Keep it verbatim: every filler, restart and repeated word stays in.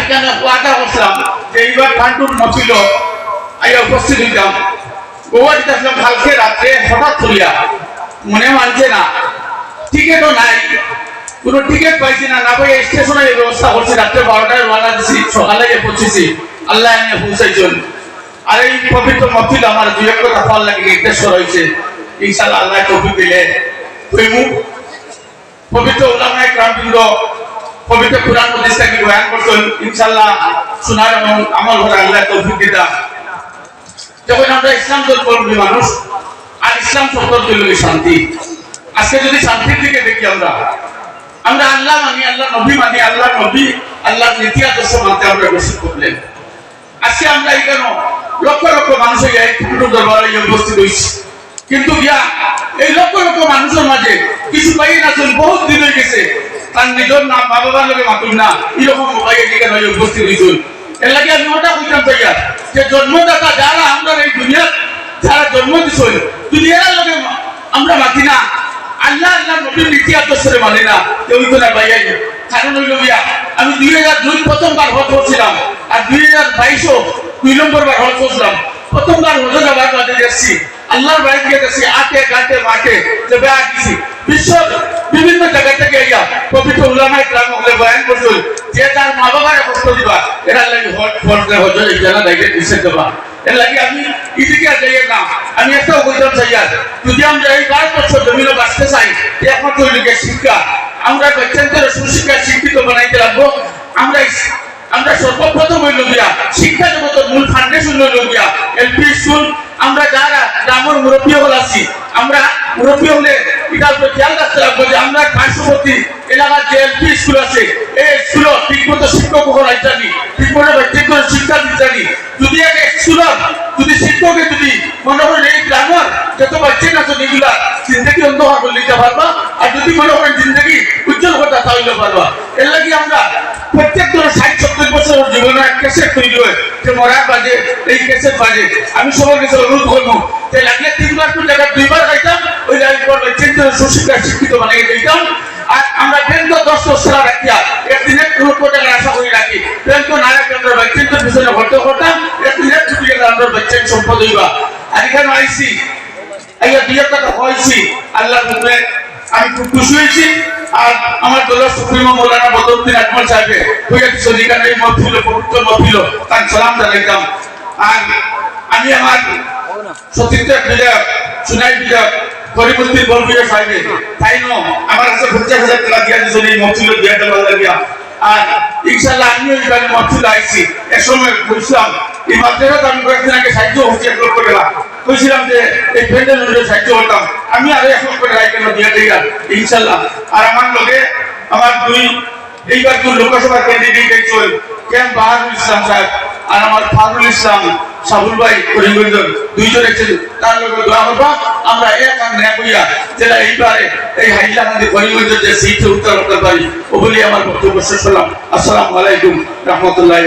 এখানে ওয়াদা করছিলাম যে এইবার ঠান্ডুর মফিল আইয়া উপস্থিত হইতাম। গুয়াহাটিত আসলাম কালকে রাত্রে, হঠাৎ করিয়া মনে মানছে না, টিকিটও নাই, কোনো টিকিট পাইছি না, না পাইয়া স্টেশনে এই ব্যবস্থা করছি, রাত্রে বারোটায় রওনা দিছি, সকালে গিয়ে পৌঁছেছি, আল্লাহ এনে পৌঁছাইছেন। আর এই পবিত্র মফিল আমার দুই এক কথা ভালো লাগে, নির্দেশ করা হয়েছে, ইনশাআল্লাহ আল্লাহ তৌফিক দিলে হইমু। পবিত্র উলামায়ে কেরামবৃন্দ পবিত্র কোরআন মজিদ থাকি বয়ান করছেন, ইনশাআল্লাহ শোনার এবং আমল করার আল্লাহ তৌফিক দিতা। যখন আমরা ইসলাম ধর্মাবলম্বী মানুষ, আর ইসলাম শব্দ অইলো শান্তি। আজকে যদি শান্তির দিকে দেখি আমরা, আমরা আল্লাহ মানি, আল্লাহ নবী মানি, আল্লাহ নবী, আল্লাহর নীতি আদর্শ মানতে আমরা বেশি প্রবলেম। আজকে আমরা এখানে লক্ষ লক্ষ মানুষ এই ঠাকুর দরবারে উপস্থিত হয়েছে, কিন্তু গিয়া এই লক্ষ লক্ষ মানুষের মাঝে কিছু ভাইয়াইন আছইন, বহুত দিন হয়ে গেছে, তার নিজের নাম মা বাবার লগে মাতুন না, এরকম ভাইয়াইন এখানে উপস্থিত হয়েছেন। এর লাগি আমি ওটা কইতাম চাইয়ার যে জন্মদাতা যারা আমরা এই দুনিয়াত যারা জন্ম দিছইন, দুনিয়ার লগে আমরা মাতি না, আল্লাহ, আল্লাহ নবীর নীতি আদর্শরে মানি না, কেউ তো না ভাইয়াইন। কারণ হইল গিয়া, আমি দুই হাজার দুই প্রথমবার হজ করছিলাম, আর দুই হাজার বাইশও দুই নম্বর বার হজ করছিলাম। প্রথমবার হজে যাবার বাদে দেখছি, আল্লাহর বাড়িত গিয়া দেখছি, আটে ঘাটে মাঠে যে বেড়া দিছি, বিশ্ব বিভিন্ন জায়গা থেকে আইয়া পবিত্র উলামায়ে কেরাম হকলে বয়ান করছইন, যে তার মা বাবারে কষ্ট দিবা, এরার লাগি হজ, ফরজে হজ, এই জানা দায়িত্ব দিছে দেবা। এর লাগি আমি এদিকে আর যাইয়ার না, আমি একটাও কইতাম চাইয়ার, যদি আমরা এই ভারতবর্ষ জমিনে বাঁচতে চাই, একমাত্র হইল গিয়া শিক্ষা। আমরা বাচ্চাদের সুশিক্ষা শিক্ষিত বানাইতে লাগবো। আমরা ইস-, আমরা সর্বপ্রথম হইল গিয়া শিক্ষা জগতের মূল ফাউন্ডেশন হইল গিয়া এলপি স্কুল। আমরা যারা গ্রামের মুরব্বী হকল আছি, আমরা মুরব্বী হকলে এটার উপরে খেয়াল রাখতে লাগবো যে আমরা পার্শ্ববর্তী এলাকার যে এলপি স্কুল আছে, এই স্কুলে ঠিকমতো শিক্ষক হকল আইতানি, ঠিকমতো বাচ্চাদের শিক্ষা দিতানি। যদি এক স্কুলের যদি শিক্ষকে যদি মনে করেন এই গ্রামের যত বাচ্চা আছে এগুলা জিন্দগি অন্ধকার করে নিতে পারবা, আর যদি মনে করেন জিন্দগি উজ্জ্বল করতে, তাহলে পারবা। এর লাগি আমরা প্রত্যেক ধরো ষাট সত্তর বছর জীবনে এক ক্যাসেট তৈরি হয় যে মরার বাজে, এই ক্যাসেট বাজে। আমি সবার কাছে অনুরোধ করবো যে লাগলে তিনবার কোন জায়গায় দুইবার গাইতাম, ওই লাইন পর চিন্তা সুশিক্ষা শিক্ষিত বানিয়ে দিতাম। আর আমরা ব্যাংক তো দশ দশ সারা রাখিয়া একদিন এক লক্ষ টাকার আশা করি রাখি, ব্যাংক তো না রাখি আমরা বাচ্চাদের পিছনে ভর্তি করতাম, একদিন এক কোটি টাকা আমরা বাচ্চার সম্পদ হইবা। আর এখানে আইসি, আইয়া দুই একটা কথা কইছি, আল্লাহর হুকুমে আমি খুব খুশি হয়েছি। আর আমার দলের সুপ্রিমো মৌলানা বদরুদ্দিন আজমল সাহেবে কইয়া দিচ্ছেন, এখানে এই মহফিল, পবিত্র মহফিল, তার সালাম জানাইতাম। আর আমি আমার সতীর্থ বিধায়ক, সুনাই বিধায়ক, করিমুদ্দিন বলবিয়া সাহেবে, তাইন আমার কাছে পঞ্চাশ হাজার টাকা দিয়া দিচ্ছেন এই মহফিল দিয়া দেওয়ার লাগিয়া। আর ইনশাআল্লাহ আমিও এখানে মহফিল আইছি, এক সময় বুঝলাম এই মাদ্রাসাত আমি কয়েকদিন আগে সাহায্য করছি এক লক্ষ টাকা, কইছিলাম যে এই প্যান্ডেল উঠে সাহায্য করতাম, আমি আরো এক লক্ষ টাকা এখানে দিয়া দিই। আর ইনশাআল্লাহ আর আমার লগে আমার দুই এইবার তো লোকসভা ক্যান্ডিডেট একজন কে এম বাহারুল ইসলাম সাহেব আর আমার ফারুল ইসলাম সাবুল ভাই করিমগঞ্জের দুইজন একসাথে তার লগে দোয়া করবা। আমরা এক আর ন্যাক হইয়া যেটা এইবারে এই হাইলাকান্দি করিমগঞ্জের যে সিটে উত্তর করতে পারি, ও বলি আমার বক্তব্য শেষ করলাম। আসসালামু আলাইকুম রহমতুল্লাহ।